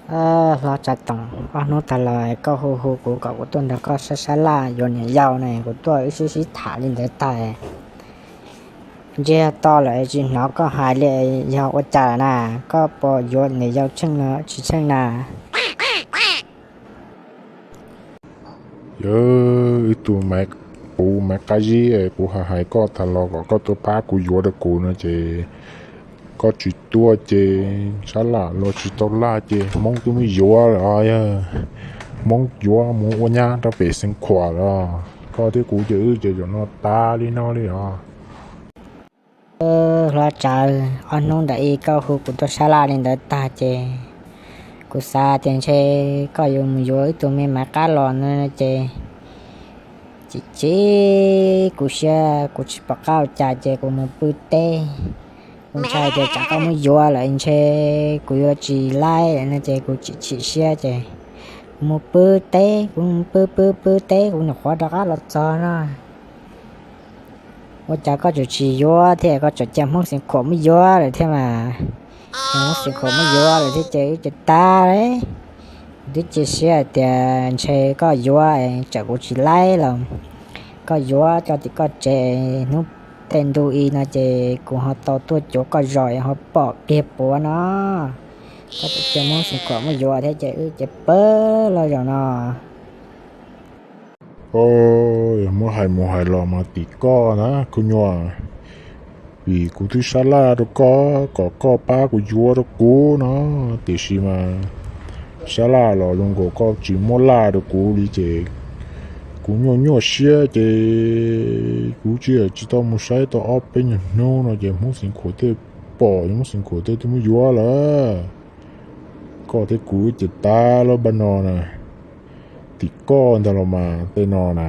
Hlob Tsav Toom, ob hnub tag los koj hu hu kuv kom kuv tuaj nrog koj sab sab laj yuav niam yau ne, kuv tuaj wb sib sib tham li ntawd tag. Ntsiag to lawm tsis hnov koj hais li, yog ua cas na? Koj puas yuav niam yau tsheej los tsis tsheej na? Yog wb tug Maiv, kuv Maiv Qab Zib, kuv hais hais koj tag los kom koj tuaj pab kuv yuav rau kuv no ces koj tsis tuaj ces sab laj los tsis tau laj ces Hmoob twb muab yuav lawm os. Yog Hmoob yuav mus ua nyab rau pem Xeev Khuam los koj thiab kuv ces wb ces zaum no tas li no li os. Hlob Tsav, ob hnub ntawm ib koj hu kuv tuaj sab laj li ntawd tag ces kuv xav tias ntshe koj yuav mus yuav wb tug me Maiv Qab los no ces chim chim kuv siab, kuv tsis pom qab ua cas ces kuv mus pw teb. Kuv ntshai tias tsam koj muab yuav lawm ntshe kuv yuav tsis laib no ces kuv chim chim siab ces kuv mus pw teb, kuv mus pw pw pw teb kuv nyuam qhuav rov qab los txog no. Ua cas koj tseem tsis yuav thiab, koj tseem cia Hmoob Xeev Khuam muab yuav lawm thiab mas. Hmoob Xeev Khuam muab yuav lawm thiab ces wb ces tag li. Kuv twb cia siab hais tias ntshe koj yuav, tsam kuv tsis laib los koj yuav coj tim koj tsev, hnub tej ntu i no ces kuv ho tau tuaj cuag koj zos ho pom kiag puav no. Koj tseem cia Hmoob Xeev Khuam muab yuav thiab ces wb ces pawg lug zaum no. Yog muab hais mus hais los mas tim koj na kuv nyuam, vim kuv twb sab laj rau koj kom koj pab kuv yuav rau kuv no, tiam sis mas sab laj los zoo nkaus koj tsis muab laj rau kuv li ces kuv nyuaj nyuaj siab ces kuv tsis, tsis tau mus saib tau ob peb nyuag hnub no ces Hmoob Xeev Khuam tej pom, Hmoob Xeev Khuam tej twb muab yuav lawm. Koj thiab kuv ces tag lub npaj no na, tim koj ntag los mas tej no na.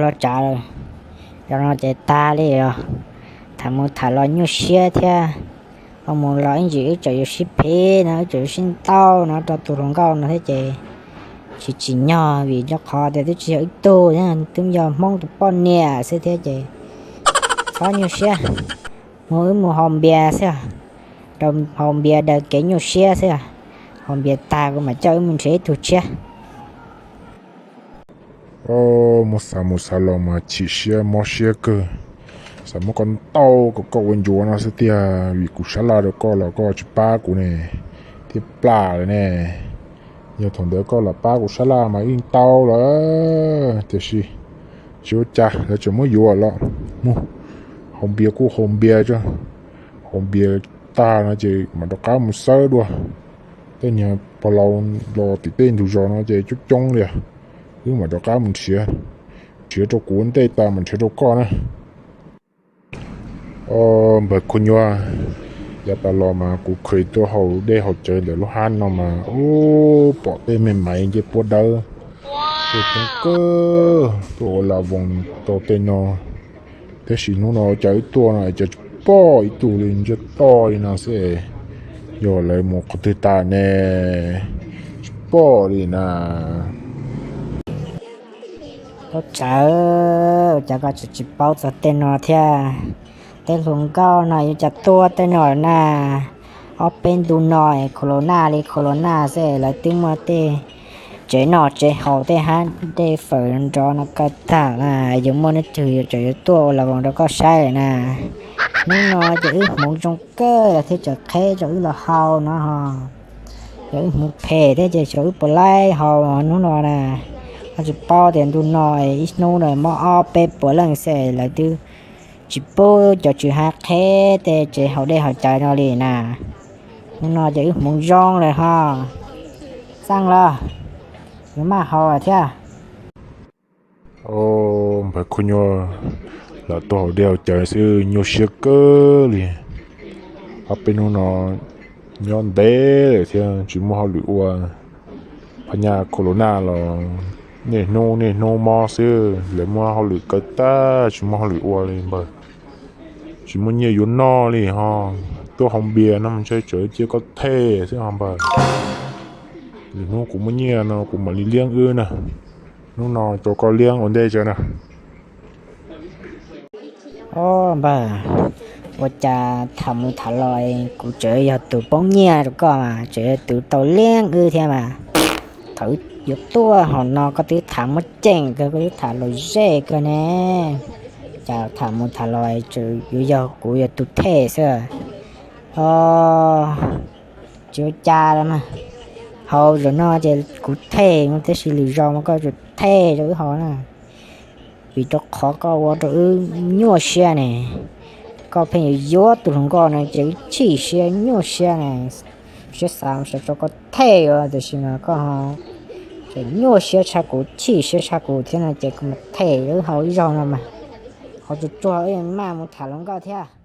Los tsav, zaum no ces tag li os. Tham mus tham los nyuaj siab thiab. Ho mus los ib ntsis wb tseem yuav sib phem no, wb tseem yuav sib ntaus no rau tus hluas nkauj no thiab ces tsis tsim nyog vim rau qhov tias twb tsis yog wb tug thiab, twb yog Hmoob tus poj niam xwb thiab ces txhob nyuaj siab. Mus wb mus haus npias xwb, rau haus npias daws kev nyuaj siab xwb. Haus npias tag kuv mam coj wb mus nrhiav ib tug tshiab. Muab xav mus xav los mas chim siab mob siab kawg. Xav muab koj ntaus kom koj ua ncuav no xwb tiag, vim kuv sab laj rau koj los koj tsis pab kuv ne, thiaj plam lawm ne. Yog thaum ntawd koj los pab kuv sab laj mas yeej tau lawm, tiam sis tsis ua cas, lawv tseem muab yuav los mus. Haus npias kuj haus npias tso, haus npias tag no ces mam rov qab mus xawb dua. Tej niag pog laus los tim tej ntug zos no ces coob coob li, wb mam rov qab mus nrhiav, nrhiav rau kuv ntej tas mam nrhiav rau koj na. Npawg Khuj Nyuaj, yav tas los mas kuv kheev tuaj haus dej haus cawv ntawm lub hab no mas ub pom tej me maiv ncej puab dawb tuaj coob kawg tuaj ua la voos rau tej no. Tab sis hnub no cas wb tuaj no cas tsis pom ib tug li, ntsiag to li no xwb. Yog lawv mus qhov twg tas ne, tsis pom li na. Ua cas, ua cas koj tseem tsis paub txog tej no thiab? Tej hluas nkauj no yuav cas tuaj tej no na. Ob peb ntu no corona li corona xwb lawv twb muaj tej tsev noj tsev haus tej hab dej fawm nrov no kaw tag na, yuav muaj leej twg yuav tseem yuav tuaj ua la voos rau koj saib lawm na. Hnub no ces wb hmoov zoo kawg thiab tseem qheb rau wb los haus no ho. Yog wb hmoov phem thiab ces xyov wb puas laib haus hnub no na. Koj tsis paub tias ntu no ib hnub no mob ob peb puas leej xwb lawv twb tsis pub cov tswv hab qheb tej tsev haus dej haus cawv no li na. Hnub no ces wb hmoov zoo lawm ho. Xaj los, yuav maj haus thiab. Npawg Khuj Nyuaj, lam tuaj haus dej haus cawv xwb nyuaj siab kawg li. Ob peb hnub no nyob ntev lawm thiab tsis muaj hauj lwm ua. Phab nyaj corona los niaj hnub niaj hnub mob xwb, lawv muab hauj lwm kaw tag tsis muaj hauj lwm ua li npawg. Tsis muaj nyiaj yuav noj li ho. Tuaj haus npias no mas ntshe tseem cia koj them xwb ho npawg. Lwm hnub kuv muaj nyiaj no kuv mam li liab wb na. Hnub no rau koj liab ua ntej tso na. Npawg, Ua cas tham mus tham los kuv tseem yog tus poob nyiaj rau koj mas, tseem yog tus tau liab wb thiab mas. Thaum wb yuav tuaj hauv no koj twb tham muaj ceem kawg, koj twb tham luag zej kawg ne. Cas tham mus tham los tseem yuav yog kuv yog tus thej xwb. Ho tsis ua cas los mas, hauv zaum no ces kuv thej mas, tab sis lwm zaus mas koj tsum thej rau wb haus na. Vim rau qhov koj ua rau wb nyuaj siab ne, koj pheej yuav yuav tus hluas nkauj no ces wb chim siab nyuaj siab ne. Siab xav xav rau koj thej os, tiam sis mas koj ho tseem nyuaj siab tshaj kuv, chim siab tshaj kuv thiab no ces koj mus thej wb haus ib zaug no mas. Ho tsuag tsuag wb maj mus tham hluas nkauj thiab.